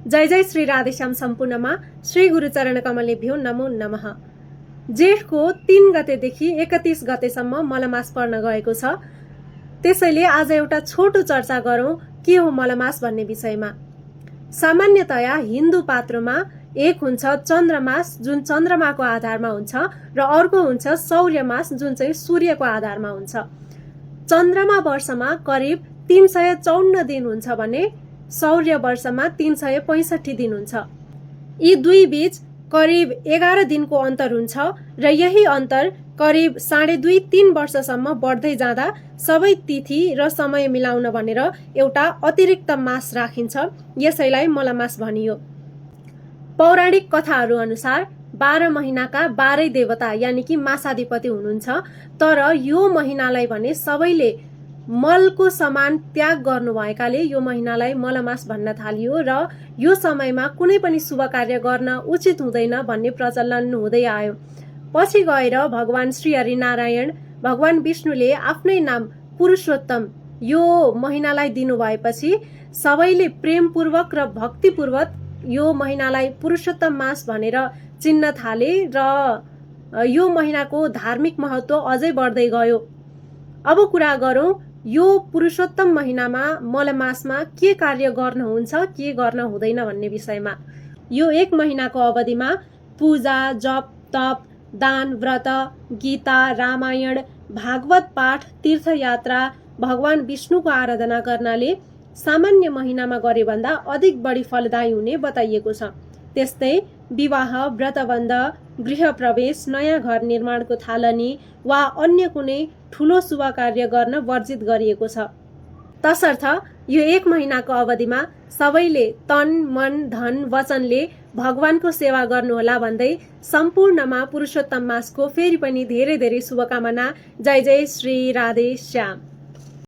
जय जय श्री राधेश्याम सम्पूर्णमा श्री गुरुचरण कमलेभ्यो नमो नमः। जेठको 3 गतेदेखि 31 गतेसम्म मलमास पर्न गएको छ। त्यसैले आज एउटा छोटो चर्चा गरौं के हो मलमास भन्ने विषयमा। सामान्यतया हिन्दू पात्रोमा एक हुन्छ चन्द्रमास जुन चन्द्रमाको आधारमा हुन्छ र अर्को हुन्छ सौर्यमास जुन चाहिँ सूर्यको आधारमा हुन्छ। चन्द्रमा वर्षमा करिब 354 दिन हुन्छ भने सौर्य वर्षमा 365 दिन हुन्छ। यी दुई बीच करिब 11 दिनको अन्तर हुन्छ र यही अन्तर करिब 2.5-3 वर्षसम्म बढ्दै जाँदा सबै तिथि र समय मिलाउन भनेर एउटा अतिरिक्त मास राखिन्छ। यसैलाई मलमास भनियो। पौराणिक कथाहरू अनुसार 12 महिनाका 12 देवता यानि कि मासाधिपति हुनुहुन्छ, तर यो महिनालाई भने सबैले मलको समान त्याग गर्नुभएकाले यो महिनालाई मलमास भन्न थालियो र यो समयमा कुनै पनि शुभ कार्य गर्न उचित हुँदैन भन्ने प्रचलन हुँदै आयो। पछि गएर भगवान श्री हरिनारायण भगवान विष्णुले आफ्नै नाम पुरुषोत्तम यो महिनालाई दिनुभएपछि सबैले प्रेमपूर्वक र भक्तिपूर्वक यो महिनालाई पुरुषोत्तम मास भनेर चिन्न थाले र यो महिनाको धार्मिक महत्त्व अझै बढ्दै गयो। अब कुरा गरौं यो पुरुषोत्तम महिनामा मलमासमा के कार्य गर्नुहुन्छ के गर्न हुँदैन भन्ने विषयमा। यो 1 महिनाको अवधिमा पूजा, जप, तप, दान, व्रत, गीता, रामायण, भागवत पाठ, तीर्थयात्रा, भगवान विष्णुको आराधना गर्नाले सामान्य महिनामा गरे भन्दा अधिक बढी फलदायी हुने बताइएको छ। त्यस्तै विवाह, व्रतबन्ध, गृह प्रवेश, नयाँ घर निर्माणको थालनी वा अन्य कुनै ठूलो शुभ कार्य गर्न वर्जित गरिएको छ। तसर्थ यो 1 महिनाको अवधिमा सबैले तन, मन, धन, वचनले भगवानको सेवा गर्नुहोला भन्दै सम्पूर्णमा पुरुषोत्तम मासको फेरि पनि धेरै धेरै शुभकामना। जय जय श्री राधे श्याम।